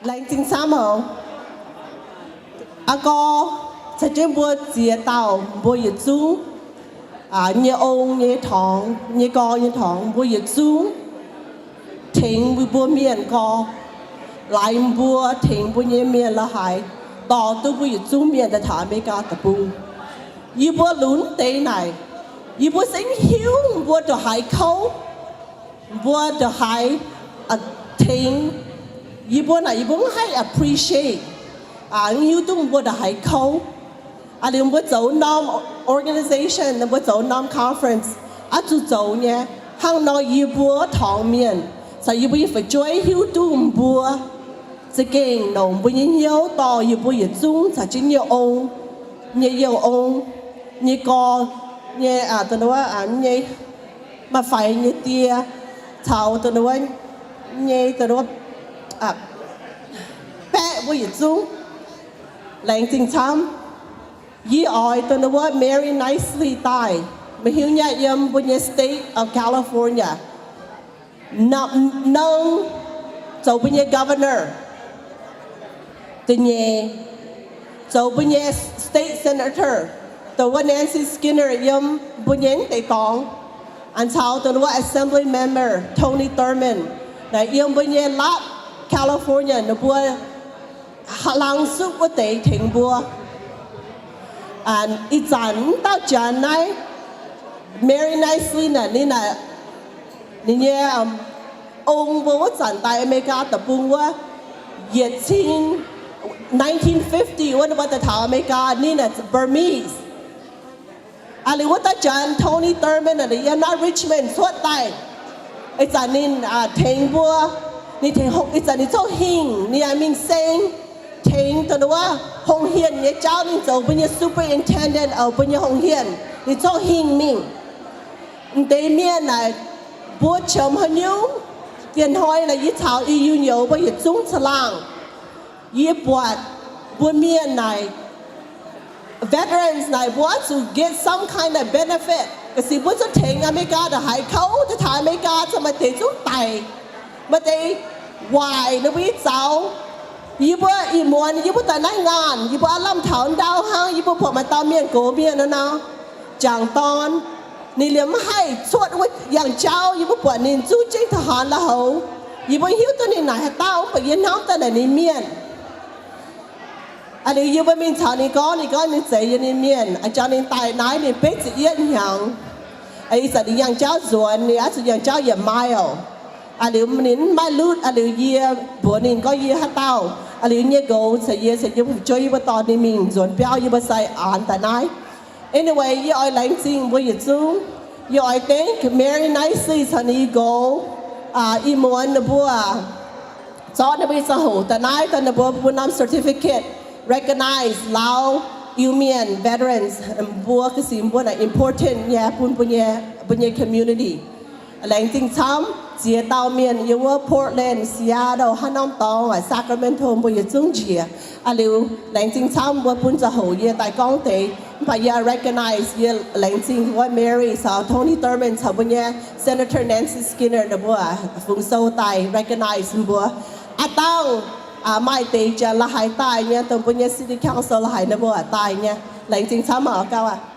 Laengz zingh camv oc. Aa gorx, caux jienv mbuo ziex dauh mbuo yietc zungv nyei ong nyei torngx, nyei gorx nyei torngx, mbuo yietc zungv tengx mbuo mienh gorx, laaix mbuo tengx mbuo nyei mienh la'haaix, dorh duqv mbuo yietc zungv mienh daaih taux America Deic-Bung. Yie mbuo lunx deix naaic, yie mbuo se mv hiuv mbuo ndongc haaix kouv, mbuo ndongc haaix tengx. Yie mbuo naaic, yie mbuo mv haih appreciate, mv hiuv duqv mbuo ndongc haaix kouv. Aa liuz mbuo zoux norm organization, mbuo zoux norm conference, oix zuqc zoux nyei, hnangv nor yie mbuo torngx mienh caux yie mbuo nyei fu'jueiv hiuv duqv mbuo za'gengh longc mbuo nyei hnyouv dorh yie mbuo yietc zungv caux jienv nyei ong, nyei youh ong, nyei gorx, nyei, nyei, maaih faix nyei die, caux nyei, baeqv mbuo yietc zungv. Laengz zingh camv. Yie oix dongh wuov Mary Nicely daaih, meih hiuv nyei, yiem mbuo nyei State of California, nongx zoux mbuo nyei governor. Da'nyeic, zoux mbuo nyei state senator, dongh wuov Nancy Skinner yiem mbuo nyei deix dorngx, caux dongh wuov assembly member Tony Thurmond, naaiv yiem mbuo nyei lap California, ninh mbuo hlang suqv wuov deix tengx mbuo. Ih zanc mv dauh janx naaiv, Mary Nicely naaic, ninh naaic, ninh nyei ong mbuo wuov zanc daaih America Deic-Bung wuov, yietc cin nineteen fifty wuov, ninh mbuo daaih taux America, ninh naaic Burmese. Aa liuz wuov dauh janx Tony Thurmond naaic, yiem naaiv Richmond cuotv daaih. Ih zanc ninh tengx mbuo, ninh tengx, ih zanc ninh coqv hingh, ninh yaac mingh seng tengx dongh wuov hungh hienh nyei jauv. Ninh zoux mbuo nyei superintendent of mbuo nyei hungh hienh. Ninh coqv hingh mingh. M'deix mienh naaic, mbuo qiemx haaix nyungc? Diex hnoi naaic yie caux i yiu nyouz mbuo yietc zungv caangh laangh, yie buatc mbuo mienh naaic, veterans naaic, mbuo oix zuqc get some kind of benefit. Ga'sie mbuo zuqc tengx America ndongc haaix kouv, daaih taux America zuqc maaih deix zungv daic, maaih deix waaic ninh mbuo nyei zaux. Yie mbuo ih muonz yie mbuo daaih naaiv ngaanc, yie mbuo aav lamh taux ndau hnangv, yie mbuo buatc maaih dauh mienh gox mienh nor, jangc dorn, ninh liemh mv haih cuotv wuov yangh jauv. Yie mbuo buatc ninh zuqv jengv taux hnaangx la'haux. Yie mbuo hiuv duqv ninh naaic haaix dauh, mv baac yie hnamv daaih naaic ninh mienh. Aa liuz yie mbuo mingh caux ninh gorngv, ninh gorngv ninh zeiz yie nyei mienh. Aa, jangx ninh daaih naaiv ninh betv ziepc yietv hnyangx. Ih zanc ninh yangh jauv nzuonx, ninh oix zuqc yangh jauv yietc mile. Aa liuz ninh mv maaih lutv. Aa liuz yie mbuox ninh gorngv yie haaix dauh. Aa liuz nyei nqox caux yie, caux yie mbuo fu'jueiv, yie mbuo dorh ninh mingh nzuonx biauv, yie mbuo sai aanx daaih naaiv. Anyway, yie oix laengz zingh mbuo yietc zungv. Yie oix thank Mary Nicely caux ninh nqox, ih muonz ninh mbuo zorqv ninh mbuo nyei ziangh hoc daaih naaiv, daaih ninh mbuo bun norm certificate recognize Laauv Iu-Mienh veterans. Mbuo ga'sie mbuo naaic important nyei bun mbuo nyei, mbuo nyei community. Laengz zingh camv ziex dauh mienh yiem wuov Portland, Seattle, haaix norm dorngx, Sacramento, mbuo yietc zungv njiec. Aa liuz laengz zingh camv mbuo bun ziangh hoc yie daaih gorngv deix, mv baac yie recognize, yie laengz zingh wuov Mary caux Tony Thurmond caux mbuo nyei Senator Nancy Skinner ninh mbuo fungx sou daaih recognize mbuo. Aa dangh maaih deix janx la'haaix daaih nyei, dongh mbuo nyei city council la'haaix ninh mbuo daaih nyei. Laengz zingh camv maah gauh aqv.